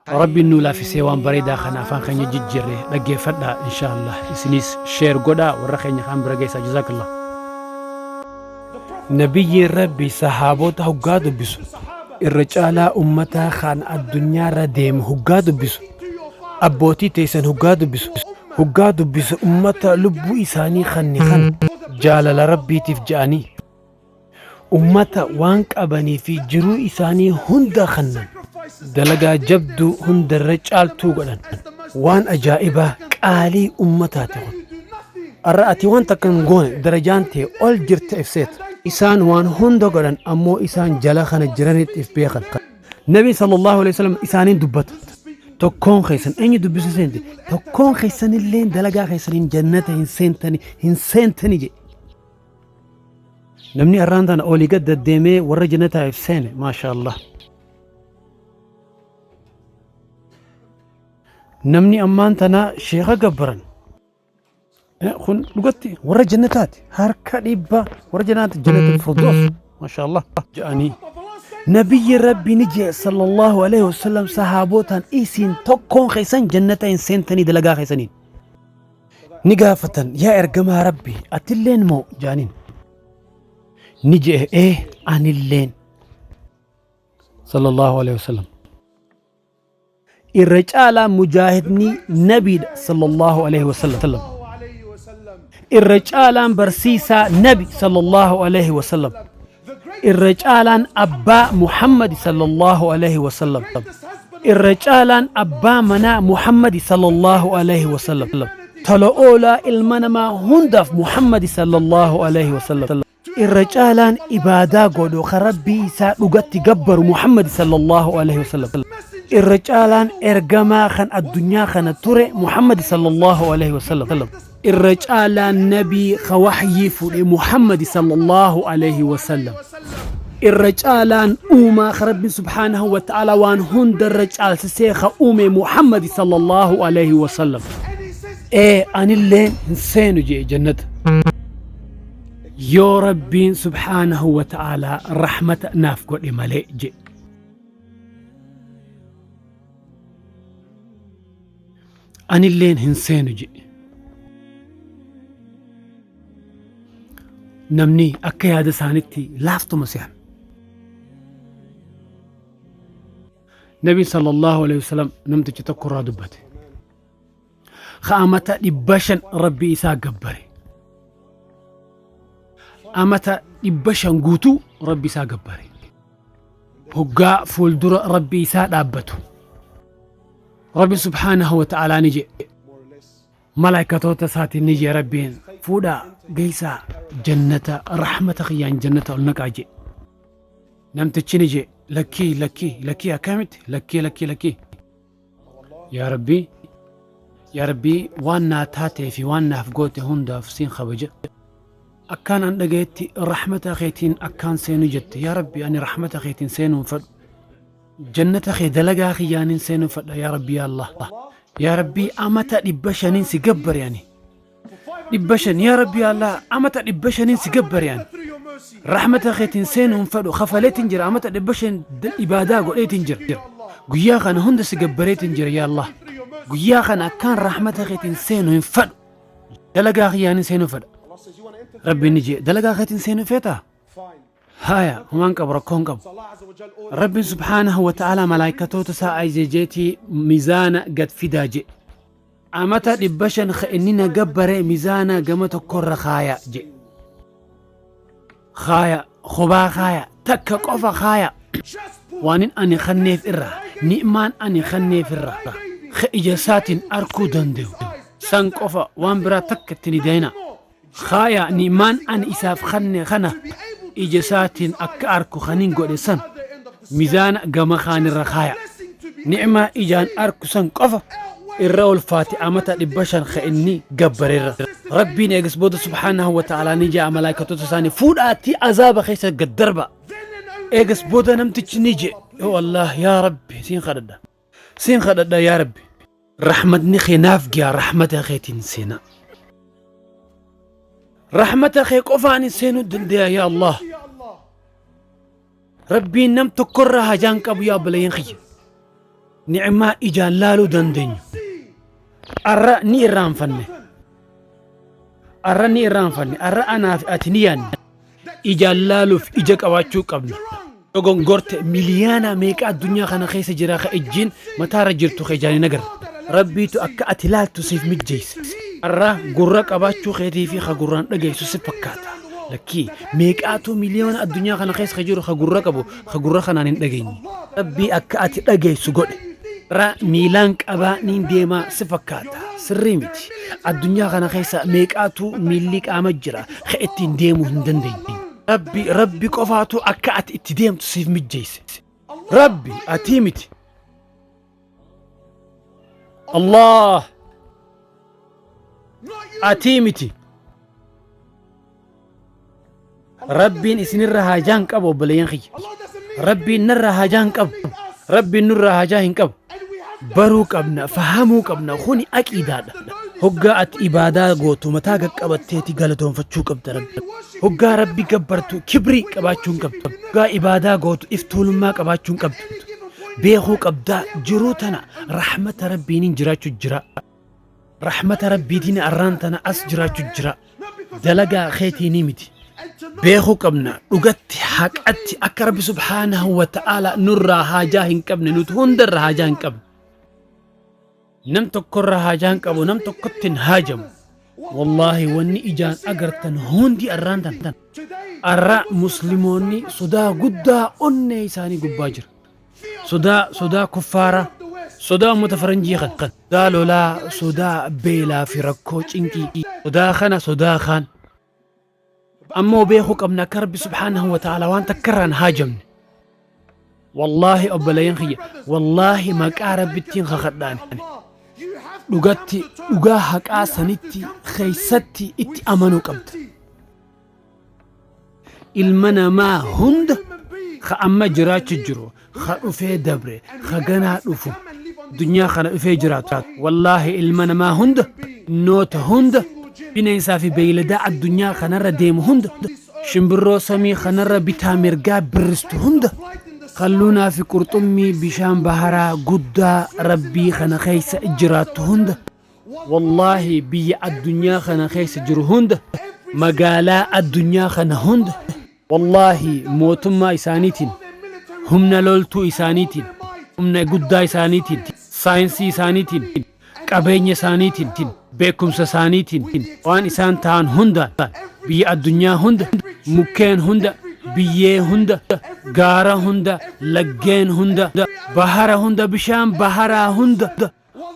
Rabbiin nuu laaffisee waan bareedaa kana afaan keenya jijjiirre dhaggeeffadhaa inshaa Allah isinis share godhaa warra keenya kaan bira geessaa jazaakallah. Nabiyyiin Rabbi sahaabota hoggaa dubbisu irra caalaa ummataa kan addunyaarra deemu hoggaa dubbisu abbootii teessan hoggaa dubbisu hoggaa dubbisu ummata lubbuu isaanii kanne kana jaalala Rabbiitiif ja'anii Ummata waan qabanii fi jiruu isaanii hunda kannan. Dalagaa jabduu hundarra caaltuu godhan. Waan ajaa'ibaa qaalii ummataati kun. Arra ati waan takka hin goone darajaan tee ol jirta if seeta. Isaan waan hunda godhan ammoo isaan jala kana jiranitti if beekan. Nabi sallallahu alaihi wasallam isaaniin dubbata. Tokkoon keessan eenyu dubbisa seente? Tokkoon keessanillee dalagaa keessaniin jannata hin seentani hin seentani jedhe. Namni arraan tana olii gad deddeemee warra jannataa if seene maasha Allah. Namni ammaan tana sheekha gabbaran kun dhugatti warra jannataati harka dhibba warra jannataati jannatul firdaus maasha Allah jedhanii. Nabiyyi Rabbi ni jee sallallahu alaihi wasallam sahaabotaan isin tokkoon keessan jannata hin seentanii dalagaa keessaniin. Ni gaafatan yaa ergamaa Rabbi atilleen moo jaaniin. Ni je'e ee anilleen. Sallallahu alaihi wasallam. Irra caalaa mujaahidni nabiidha sallallahu alaihi wasallam. Irra caalaan barsiisaa nabi sallallahu alaihi wasallam. Irra caalaan abbaa Muhammad sallallahu alaihi wasallam. Irra caalaan abbaa manaa Muhammad sallallahu alaihi wasallam. Tola oolaa ilma namaa hundaaf Muhammad sallallahu alaihi wasallam. Irra caalaan ibaadaa godhu ka Rabbii isaa dhugatti gabbaru Muhammad sallallahu alaihi wasallam. Irra caalaan ergamaa kan addunyaa kana ture Muhammad sallallahu alaihi wasallam. Irra caalaan nabii ka wahyii fudhe Muhammad sallallahu alaihi wasallam. Irra caalaan uumaa ka Rabbiin subhaanahu wa ta'ala waan hundarra caalsisee ka uume Muhammad sallallahu alaihi wasallam. Ee anilleen hin seenu jee jannata. Yoo Rabbiin subhaanahu wa ta'ala rahmata naaf godhe malee jee. Anilleen hin seenu jedhe. Namni akka yaada isaanitti laaftuma se'an. Nabi sallallahu alaihi wasallam namticha tokko irraa dubbate. Ka amata 500 rabbi isaa gabbare. Amata 500 guutuu rabbi isaa gabbare. Hoggaa fuuldura rabbi isaa dhaabbatu. Rabbi subhaanahu wa ta'aalaa ni jedhe. Malaayikatoota isaatiin ni jedhe Rabbiin fuudhaa geessaa jannata rahmata kiyyaan jannata ol naqaa jedhe. Namtichi ni jedhe lakkii lakkii lakkii akkamitti lakkii lakkii lakkii. Yaa Rabbii yaa Rabbii waan naa taatee fi waan naaf goote hundaaf siin kabaja. Akkaan an dhagayetti rahmata keetiin akkaan seenu jette yaa Rabbi ani rahmata keetiin seenuu hin fedhu. Jannata kee dalagaa kiyyaanin seenuu fedha yaa Rabbi yaa Allah. Yaa Rabbi amata 500n si gabbare ani. 500 yaa Rabbi yaa Allah amata 500n si gabbare ani. Rahmata keetiin seenuu hin fedhu kafaleetiin jira amata 500 ibaadaa godheetiin jira. Guyyaa kana hunda si gabbareetiin jira yaa Allah. Guyyaa kana akkaan rahmata keetiin seenu hin fedhu. Dalagaa kiyyaanin seenuu fedha. Rabbiin ni jee dalagaa keetiin seenuu feetaa? Haya, humaan qabu rakkoo hin qabu. Rabbiin subhaanahu wa ta'ala malaaykatoota isaa ajajeetii mizaana gad fidaa jedhe. Amata 500 ka inni na gabbare mizaana gama tokkorra kaaya jedhe. Kaaya, kophaa kaaya, takka qofa kaaya. Waanin ani kanneef irraa, ni'maan ani kanneef irraa, ka ija isaatiin arkuu danda'u. San qofa waan biraa takka itti ni dayina. Kaaya ni'maan ani isaaf kanne kana ija isaatiin akka arku kanin godhe san mizaana gama kaanirra kaaya. Ni'maa ijaan arku san qofa irra ulfaate amata 500 ka inni gabbarerra. Rabbiin eegas booda subhaanahu wa ta'aalaa ni ja'a malaayikatoota isaanii fuudhaatii azaaba keessa gad darba. Eegas booda namtichi ni je'e yoo Allah yaa Rabbi siin kadhadha. Siin kadhadha yaa Rabbi. Rahmatni kee naaf gi'a rahmata keetiin seenaa. Rahmata kee qofaan hin seenuu danda'a yaa Allah. Rabbiin nam tokkorraa hajaan qabu yaa obboleeyyan kiyya. Ni'maa ijaan laaluu dandeenyu. Arra ni irraanfanne. Arra ni irraanfanne. Arra anaa fi ati ni yaanne. Ijaan laaluuf ija qabaachuu qabna. Dogongorte miliyaana meeqa addunyaa kana keessa jira ka ijjiin mataarra jirtu ka ijaan hin agarre. Rabbiitu akka ati laaltu siif mijjeesse. Arra gurra qabaachuu keetii fi ka gurraan dhageessu si fakkaata. Lakkii meeqaatu miliyoona addunyaa kana keessa ka jiru ka gurra qabu ka gurra kanaan hin dhageenye. Rabbii akka ati dhageessu godhe. Arra miilaan qabaa niin deemaa si fakkaata. Sirrii miti. Addunyaa kana keessa meeqaatu miilli qaama jira ka ittiin deemuu hin dandeenye. Rabbi Rabbi qofaatu akka ati itti deemtu siif mijjeesse. Rabbi atii miti. Allah atii miti. Rabbiin isinirra haajaa hin qabu obboleeyyan kiyya. Rabbiin narra haajaa hin qabu. Rabbiin nurra haajaa hin qabu. Baruu qabna, fahamuu qabna. Kuni aqiidaadha. Hoggaa ati ibaadaa gootu mataa qaqqabatteeti galatoonfachuu qabda Rabbi. Hoggaa Rabbi gabbartu kibrii qabaachuu hin qabdu. Hoggaa ibaadaa gootu iftuulummaa qabaachuu hin qabdu. Beekuu qabdaa jiruu tana rahmata Rabbiiniin jiraachuu jira. Rahmata Rabbiitiin arraan tana as jiraachuu jira. Dalagaa keetiinii miti. Beekuu qabna dhugatti haqatti akka Rabbi subhaanahu wa ta'ala nurraa haajaa hin qabne nuti hundarra haajaa hin qabne. Nam tokkorra haajaa hin qabu nam tokkotti hin haajamu. Wallaahi wanni ijaan agartan hundi arraan tan. Arra muslimoonni sodaa guddaa onnee isaanii gubbaa jira. Sodaa sodaa kuffaaraa sodaa uummata faranjii kan sodaa lolaa sodaa beelaa fi rakkoo cinqii sodaa kana sodaa kaan. Ammoo beekuu qabna akka Rabbi subhaanahu wa ta'ala waan takka irraa hin haajamne. Wallaahi obboleeyyan kiyya wallaahi maqaa Rabbittiin kakadhaan dhugatti dhugaa haqaa sanitti keessatti itti amanuu qabda. Ilma namaa hunda ka amma jiraachu jiru ka dhufee dabre ka ganaa dhufu addunyaa kana dhufee jiraatu wallaahi ilma namaa hunda noota hunda bineensaa fi beeyladaa addunyaa kanarra deemu hunda shimbirroo samii kanarra bitaa mirgaa birristu hunda kalluunaa fi qurxummii bishaan baharaa guddaa rabbii kana keessa jiraattu hunda wallaahi biyya addunyaa kana keessa jiru hunda magaalaa addunyaa kana hunda wallaahi mootummaa isaaniitiin humna loltuu isaaniitiin humna guddaa isaaniitiin saayinsii isaaniitiin qabeenya isaaniitiin beekumsa isaaniitiin waan isaan ta'an hundaan biyya addunyaa hunda mukkeen hunda biyyee hunda gaara hunda laggeen hunda bahara hunda bishaan baharaa hunda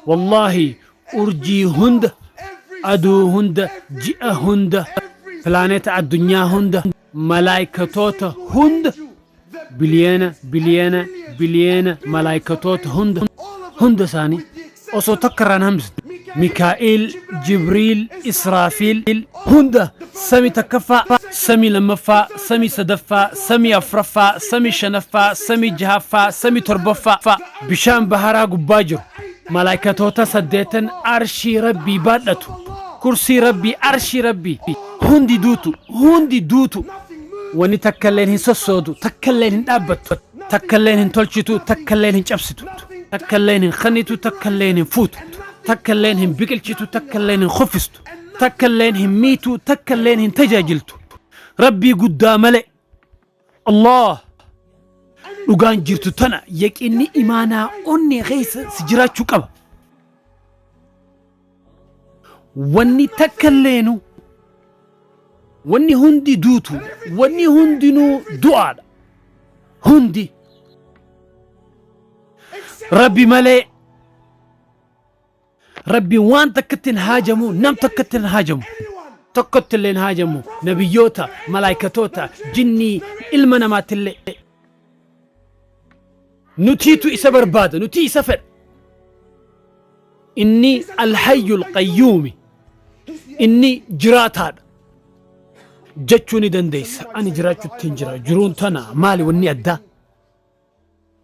wallaahi urjii hunda aduu hunda ji'a hunda pilaaneeta addunyaa hunda malaayikatoota hunda biliyeena biliyeena biliyeena malaayikatoota hunda hunda isaanii osoo takka irraan hambisne Mikaa'il Jibriil Israafiil hunda sami takkaffaa sami lammaffaa sami sadaffaa sami afraffaa sami shanaffaa sami jahaffaa sami torbaffaa bishaan baharaa gubbaa jiru malaayikatoota saddeetan arshii rabbii baadhatu kursii rabbii arshii rabbii hundi duutu hundi duutu wanni takkalleen hin sossootu takkalleen hin dhaabbattu takkalleen hin tolchitu takkalleen hin cabsitu takkalleen hin khannitu takkalleen hin fuutu takkalleen hin biqilchitu takkalleen hin kuffistu takkalleen hin miitu takkalleen hin tajaajiltu rabbii guddaa malee Allah dhugaan jirtu tana yaqiinni imaanaa onnee keessa si jiraachuu qaba. Wanni takkalleenu wanni hundi duutu wanni hundinuu du'aadha. Hundi Rabbi malee Rabbi waan takkatti hin haajamu nam takkatti hin haajamu. Tokkotti illee hin haajamu nabiyyoota malaayikatoota jinnii ilma namaatti illee. Nutiitu isa barbaada nuti isa fedha. Inni alhayyul qayyuumi inni jiraataadha jechuu ni dandeessa. Ani jiraachuutti hin jira jiruun tana maali wanni addaa?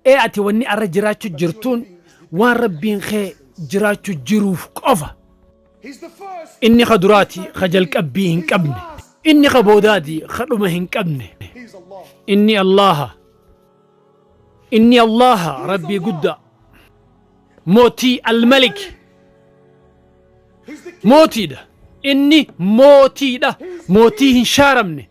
Ee ati wanni arra jiraachuu jirtuun waan rabbiin kee jiraachuu jiruuf qofa. Inni ka duraati ka jalqabbii hin qabne. Inni ka boodaati ka dhuma hin qabne. Inni Allaha. Inni Allaha rabbii guddaa. Mootii Almalik. Mootiidha. Inni mootiidha. Mootii hin shaaramne.